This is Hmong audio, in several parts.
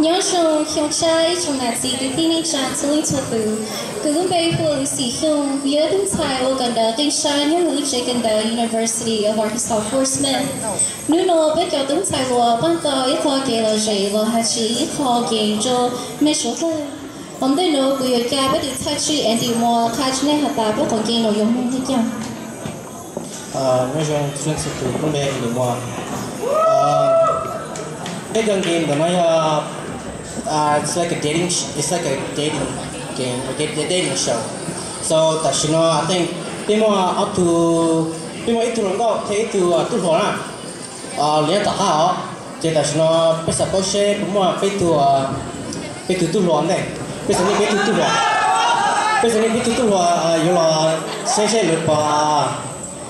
Nyob zoo xyoo tshiab ib tsoom nam txiv kwv tij neej tsa txhua leej txhua tus. Kuv lub npe hu ua Lucy Xyooj, yog ib tug ntxhais uas kawm ntawv qib sab nyob hauv lub tsev kawm ntawv University of Arkansas Fort Smith. Hnub no peb cov tub ntxhais hluas pab tau ib qho kev lom zem los hais tias ib qho kev nco mej suav dlawg. Ua ntej no kuv yuav coj peb tus thawj tswj Andy Muas qha rau nej has tas peb qhov game no yuav muaj li cas. Nyob zoo txhua leej txhua tus, kuv lub npe Andy Muas. Peb cov game ntawm no yog, it's like a dating, it's like a dating game, a dating show. So tam sim no I think peb muaj ob tug, peb muaj ib tug hluas nkauj thiab ib tug tub hluas na. Lawv nyob tom qab os. Ces tam sim no peb xav paub seb puas muaj peb tug, peb tug tub hluas ntej. Peb xav nij peb tug tub hluas, peb xav nij peb tug tub hluas yuav los saib seb lawv puas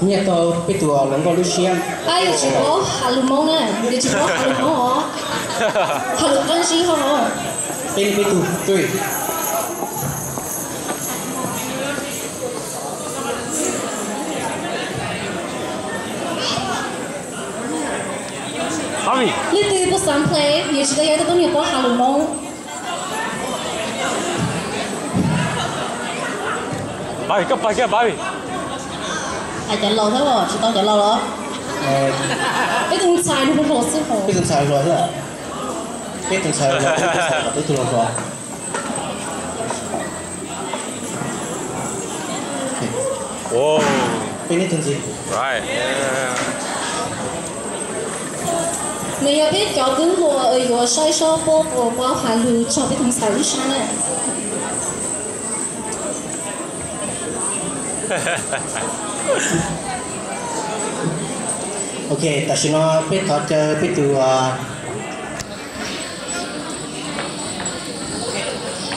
nyiaj tau peb tus hluas nkauj lub siab. Ab, yuav tsis paub has lus Hmoob na, yuav tsis paub has lus Hmoob os. Has lus qab zib ho. Peb nij peb tug tui. Leej twg puas xav play, yuav tsis tau yog tus poj niam paub has lus Hmoob. Hais cov laus thiab, tsis tau cov laus los. Peb tus ntxhais nws hluas xwb hos. Peb tus ntxhais hluas xwb. Peb tus ntxhais hluas, peb tus hluas hluas. Peb neb tug ntxiv. Nws yog peb cov tub hluas uas yuav saib seb puas paub has lus txog peb tus ntxhais lub siab na. Ok, tam sim no peb thov caw peb tus,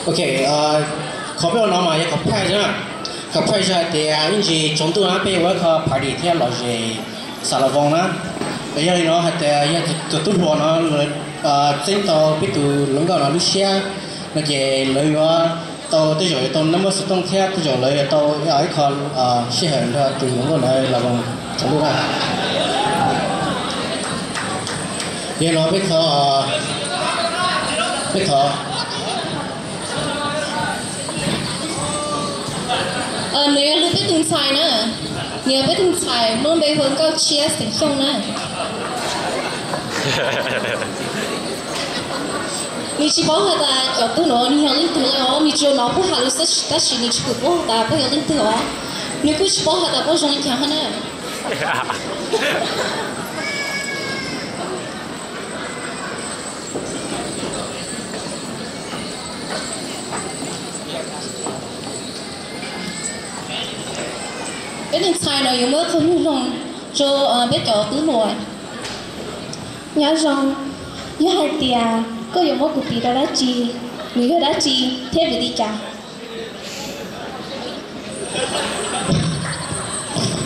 ok, qhov peb ua no mas yog qhov prize na. Qhov prize yog hais tias ib ntsis tsaus ntuj na peb ua ib qho party thiab lom zem xa la voos na. Yog li no hais tias yog tus tub hluas no txeeb tau peb tus hluas nkauj no lub siab no ces lawv yuav tau, tej zaum yuav tau naj muab xov tooj thiab tej zaum lawv yuav tau ib qho sij hawm nrog tus hluas nkauj no la voos tsaus ntuj na. Yog no peb thov, peb thov. Nws yog lub peb tus ntxhais na. Nws yog peb tus ntxhais muaj lub npe hu ua Nkauj Tshiab xeem Xyooj na. Nws tsis paub has tas cov tub no nws yog leej twg li os, nws tsuas hnov puab has lus xwb tab sis nws tsis pum paub has tas puab yog leej twg os. Nws kuj tsis paub has tas puab zoo li cas hab na. Peb tus ntxhais no yuav muab qhov lug hloov rua peb cov tub hluas. Nyob zoo, yog hais tias koj yuav muab kuv piv rau dab tsi, nws yog dab tsi thiab vim li cas?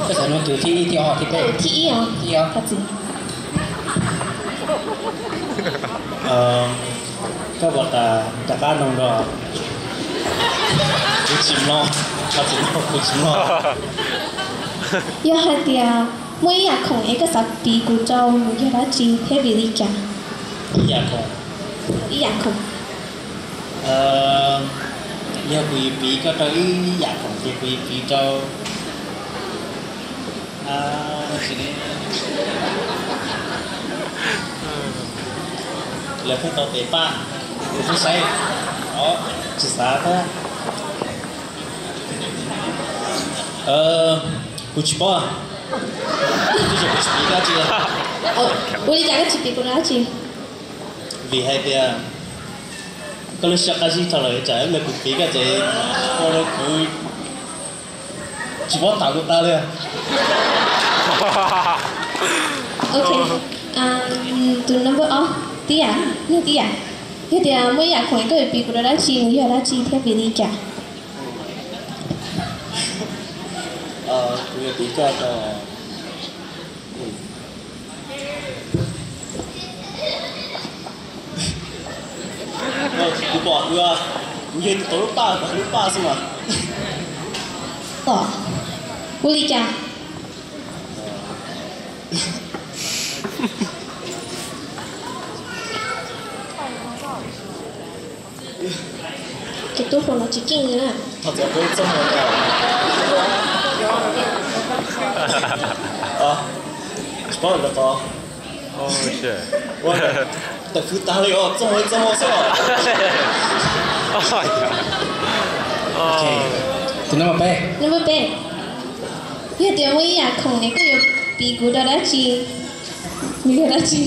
Koj xav nug tus thib ib, thib ob, thib peb? Thib ib os. Thib ib os. Koj puas kam rov qab noog dua? Kuv tsis mloog, kuv tsis mloog. Yog hais tias muaj ib yam khoom es koj xav piv kuv rau nws yog dab tsi thiab vim li cas? Ib yam khoom. Ib yam khoom. Yog kuv yuav piv koj rau ib yam khoom ces kuv yuav piv rau, lawv pheej tau tes paj, kuv pheej saib, tsis xav thiab. Kuv tsis paub. Kuv tsis piv koj dab tsi. Ua li cas koj tsis piv kuv dab tsi? Vim hais tias koj lub siab qab zib dhau lawm, tsam ib pliag kuv piv koj ces ua rau kuv tsis paub tham lus tas li. Ok, tus number ob, tib yam, yog tib yam. Yog tias muaj ib yam khoom koj yuav piv kuv rau dab tsi, nws yog dab tsi thiab vim li cas? Kuv yuav piv koj rau Kuv pom kuv, kuv yog tus tau lub paj, tau lub paj xwb mas. Ua li cas? Tus tub hluas no tsis keej li na. Txoj moo, tsis paub lawv qhov. Tawm fwv tag li os, txoj moo txoj moo xwb os. Tus number peb. Number peb. Yog tias muaj ib yam khoom ne koj yuav piv kuv rau dab tsi? Kuv yuav piv dab tsi?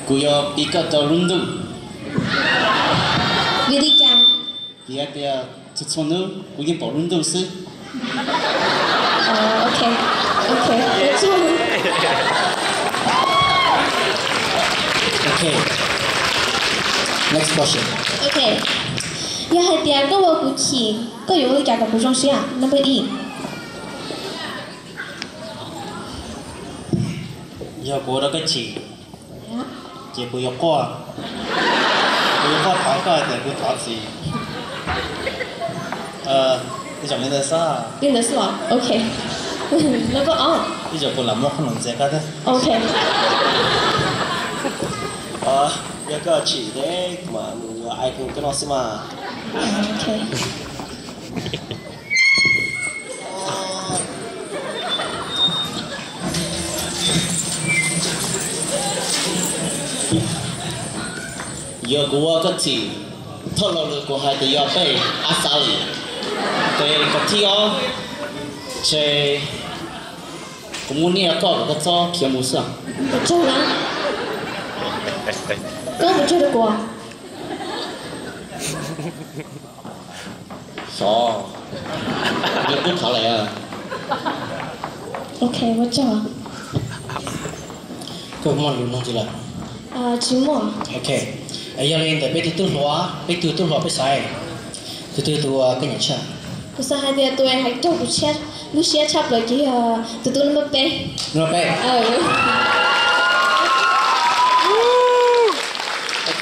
Kuv yuav piv koj rau lub ntuj. Vim li cas? Vim hais tias txhua txhua hnub kuv yeej pom lub ntuj xwb. Ok, ok, ok. Next question. Ok, yog hais tias koj ua kuv chim, koj yuav ua li cas kom kuv zoo siab? Number ib. Yog kuv ua rau koj chim, ces kuv yuav quaj, kuv yuav quaj thov koj tias kuv thov txim. Ib zaug li ntawd xwb. Li ntawd xwb los ok. Ib zaug kuv lam muab qhob noom ntxias koj thiab. Ok. Yog koj chim ne, kuv mam mus yuav iPhone koj no xwb mas. Ok. Yog kuv ua koj chim, thawj lo lus kuv hais tias yog peb ab xav li, ces kom thib ob, ces kuv muab niaj koj kom koj txhob khiav mus xwb. Koj mus tsuag rau kuv. Xyov, kuv twb thov lawm. Ok, ua tsaug. Koj muaj lus nug ntxiv lawm? Tsis muaj. Ok, yog li ntawd peb tus tub hluas, peb tus tub hluas peb xaiv tus twg tus uas koj nyiam tshaj? Kuv xav hais tias tus uas hais raug kuv lub siab tshaj plaws ces yog tus tub number peb. Number peb. Ok,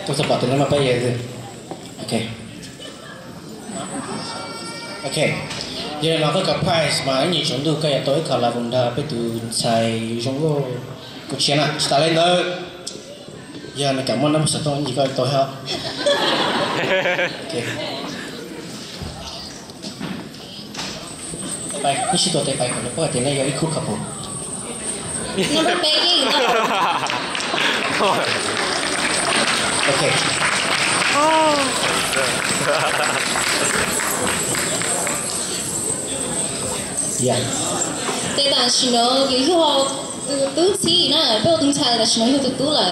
koj xav pom tus number peb yog twg? Ok. Ok, yog li no koj kov prize mas ib nyuag tsaus ntuj koj yuav tau ib khov laj voos nrog peb tus ntxhais zoo nkauj kuv tshiab na. Tsis tas li ntawd, yog nws kam muab nab xov tooj ib ntsis koj tau thiab. Pais, wb sib tua tes pais kom lawv paub hais tias nej yog ib khub couple. Number peb yeej tau. Ok. Ces tam sim no yuav yog tus tub txhib na, peb ua tus ntxhais tam sim no yog tus tub lawm.